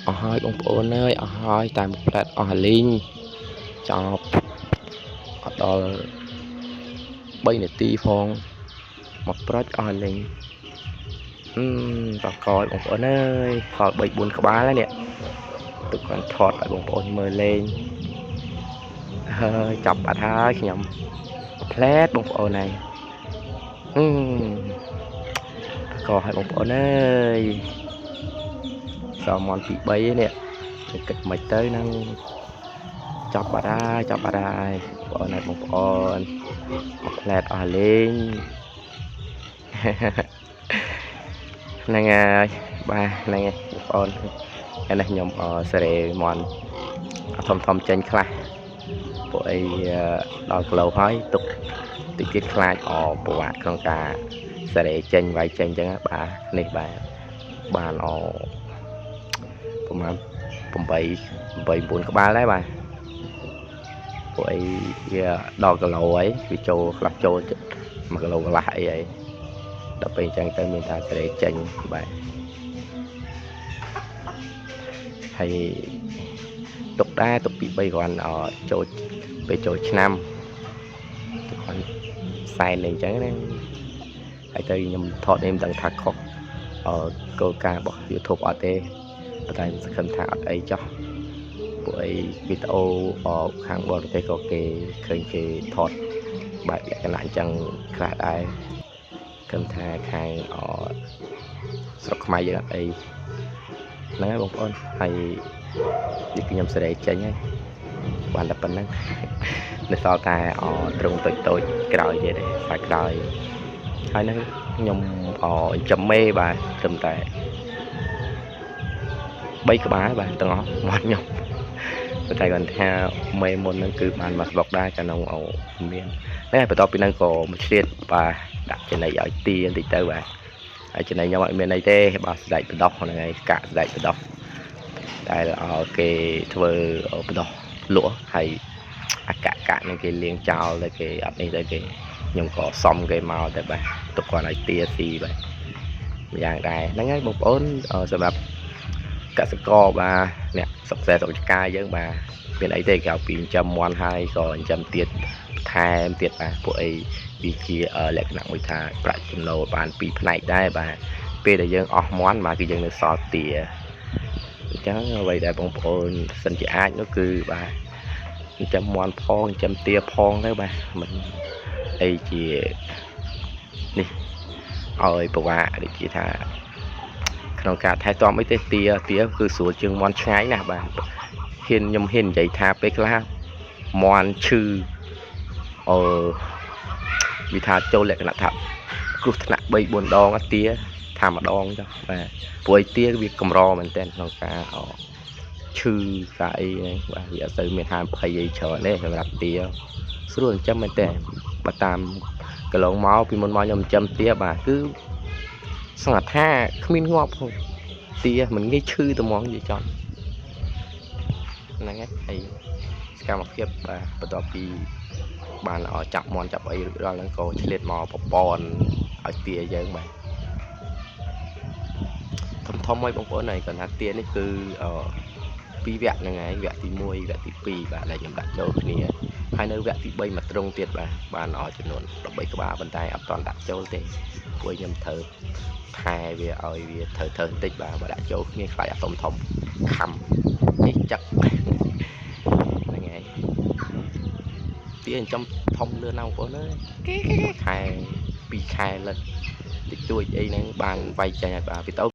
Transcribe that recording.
អស់ហើយបងប្អូនអើយអស់ហើយតែមួយផ្លែតអស់អាលីងចប់អត់ដល់3នាទីផងមកប្រុចអស់អាលីងអឺតកយបងប្អូនអើយសល់3 4ក្បាលហើយនេះទុកគាត់ថតឲ្យបងប្អូនមើលលេងហើយចាប់បាត់ហើយខ្ញុំផ្លែតបងប្អូនហើយអឺតកឲ្យបងប្អូនអើយសល់មន់2 3នេះគិតមិនទៅនឹងចាប់បាត់ហើយចាប់បាត់ហើយបងប្អូនហើយបងប្អូនមកផ្លែតអស់លេង ហ្នឹងហើយបាទហ្នឹងហើយបងប្អូនហើយនេះខ្ញុំសេរីមន់ធំធំចេញខ្លះពួកអីដល់គីឡូហើយទុកតិចទៀតខ្លាចអប្រវត្តិក្នុងការសេរីចេញវាយចេញអញ្ចឹងបាទនេះបាទបានអប្រហែល8 8 9ក្បាលដែរបាទពួកអីវាដល់គីឡូហើយវាចូលខ្លះចូល1គីឡូកន្លះអីហើយដល់ពេលអញ្ចឹងទៅមានថាសេរីចេញបាទហើយទុកដែរទុកពី3គ្រាន់ចូលពេលចូលឆ្នាំទុកគ្រាន់សែនអីអញ្ចឹងណាហើយទៅខ្ញុំថតនេះមិនដឹងថាខុសគោលការណ៍របស់ YouTube អត់ទេប៉ុន្តែសង្ឃឹមថាអត់អីចោះពួកអីវីដេអូខាងបរទេសក៏គេឃើញគេថតបែបលក្ខណៈអញ្ចឹងខ្លះដែរគឹមថាខាងស្រុកខ្មែរយើងអត់អីហ្នឹងហើយបងប្អូនហើយនេះខ្ញុំសេរីចេញហើយបានតែប៉ុណ្្នឹងនៅសល់តែត្រង់តូចតូចក្រោយទៀតទេខ្សែក្រោយហើយហ្នឹងខ្ញុំចិញ្ចឹមមេបាទត្រឹមតែ3ក្បាលបាទទាំងអស់មាត់ខ្ញុំប៉ុន្តែគាត់ថាមេមុនហ្នឹងគឺបានមកស្បុកដែរកាលនោះមាននេះបន្ទាប់ពីហ្នឹងក៏មកឆ្លៀតបាទដាក់ចំណីឲ្យទាបន្តិចទៅបាទហើយចំណីខ្ញុំអត់មានអីទេបាទស្ដែកបដោះហ្នឹងហើយកាក់ស្ដែកបដោះដែលគេធ្វើបដោះលក់ហើយអាកាក់កាក់ហ្នឹងគេលាងចោលតែគេអត់នេះទៅគេខ្ញុំក៏សុំគេមកតែបាទទុកគាត់ឲ្យទាស៊ីបាទម្យ៉ាងដែរហ្នឹងហើយបងប្អូនសម្រាប់កសិករបាទអ្នកសុកសែសុកចការយើងបាទមានអីទេក្រៅពីចិញ្ចឹមមាន់ហើយក៏ចិញ្ចឹមទៀតថែមទៀតបាទពួកអីវាជាលក្ខណៈមួយថាប្រាក់ចំណូលបានពីរផ្នែកដែរបាទពេលដែលយើងអស់មាន់បាទគឺយើងនៅសល់ទាអញ្ចឹងអ្វីដែលបងប្អូនសិនជាអាចនោះគឺបាទចិញ្ចឹមមាន់ផងចិញ្ចឹមទាផងទៅបាទមិនអីជានេះឲ្យពិបាកដូចជាថាក្នុងការថែទាំអីទេទាទាគឺស្រួលជាងមាន់ឆ្ងាយណាស់បាទហ៊ានខ្ញុំហ៊ាននិយាយថាពេលខ្លះមាន់ឈឺអឺវាថាចូលលក្ខណៈថាគ្រោះថ្នាក់3 4ដងទាថាម្ដងចុះបាទព្រោះឯទាវាកម្រមែនតើក្នុងការឈឺការអីហ្នឹងបាទវាអត់សូវមានហានិភ័យអីច្រើនទេសម្រាប់ទាស្រួលចិញ្ចឹមមែនតើបើតាមកន្លងមកពីមុនមកខ្ញុំចិញ្ចឹមទាបាទគឺសង្កត់ថាគ្មានងាប់ផងទាមិនងាយឈឺត្មងនិយាយចំហ្នឹងហើយសកម្មភាពបាទបន្ទាប់ពីបានចាប់មន់ចាប់អីរួចរាល់ហ្នឹងក៏ឆ្លៀតមកប្រព័ន្ធឲ្យទាយើងបាទធំធំហើយបងប្អូនហើយគាត់ថាទានេះគឺពីរវគ្គហ្នឹងហើយវគ្គទី1វគ្គទី2បាទដែលខ្ញុំដាក់ចូលគ្នាហើយនៅវគ្គទី3មួយត្រង់ទៀតបាទបានឲ្យចំនួន13ក្បាលប៉ុន្តែអត់ទាន់ដាក់ចូលទេព្រោះខ្ញុំត្រូវថែវាឲ្យវាត្រូវត្រូវបន្តិចបាទបើដាក់ចូលគ្នាខ្លាចអាធំធំខំនេះចឹកហ្នឹងហើយទាចិញ្ចឹមធំលឿនណាស់បងប្អូនអើយខែ2ខែលិតតិចតួចអីហ្នឹងបានវាយចេញហើយបាទវីដេអូ